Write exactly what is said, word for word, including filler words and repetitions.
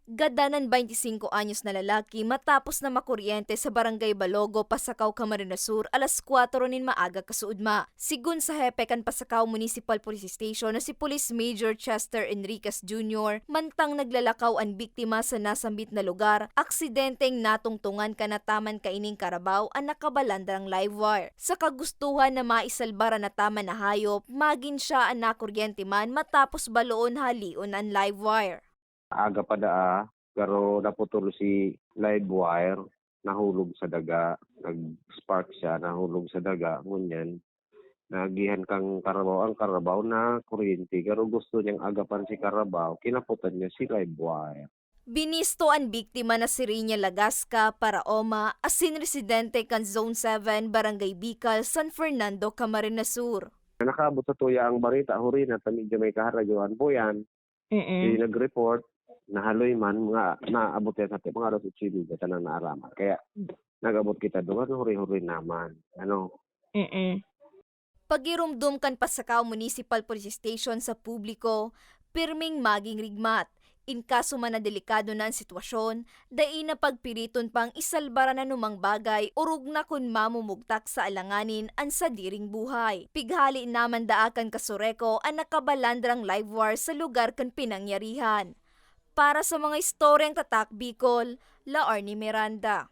Gadan an baynte singko anyos na lalaki matapos na makuryente sa Barangay Balogo, Pasacao, Camarines Sur, alas kwatro nin maaga kasuodma. Sigon sa hepe kan Pasacao Municipal Police Station na si Police Major Chester Enriquez Junior, mantang naglalakaw an biktima sa nasambit na lugar, aksidenteng natungtungan kan nataman kaining karabaw an nakabalandrang live wire. Sa kagustuhan na maisalbar an nataman na hayop, magin siya an nakuryente man matapos baloon halion an live wire. Aga pa daa, garo naputol si live wire, nahulog sa daga. Nag-spark siya, nahulog sa daga, ngunyan, naagihan kan karabaw an karabaw na kuryente, garo gusto niyang agapan si karabaw, kinapotan niya si live wire. Binisto an biktima na si Rinya Lagasca Paraoma, asin residente kan Zone seven, Barangay Bicol, San Fernando, Camarines Sur. Nakaabot sa tuya ang bareta, huri na ta medyo may kaharadyoan po yan. Mm. Di nag-report, nahaloy man, mga naabot yan sa atin, mga alas otso y media, tanang naaraman. Kaya nag-abot kita doon, huri-huri naman. Ano? Mm. Pagiromdom kan Pasacao Municipal Police Station sa publiko, pirming maging rigmat. In kaso man na delikado na an sitwasyon, dai na pagpiriton pang isalbar an anumang bagay, orog na kun mamumugtak sa alanganin an sadiring buhay. Pighali naman daa kan Casureco an nakabalandrang live wire sa lugar kan pinangyarihan. Para sa mga istoryang Tatak Bicol, La Arnie Miranda.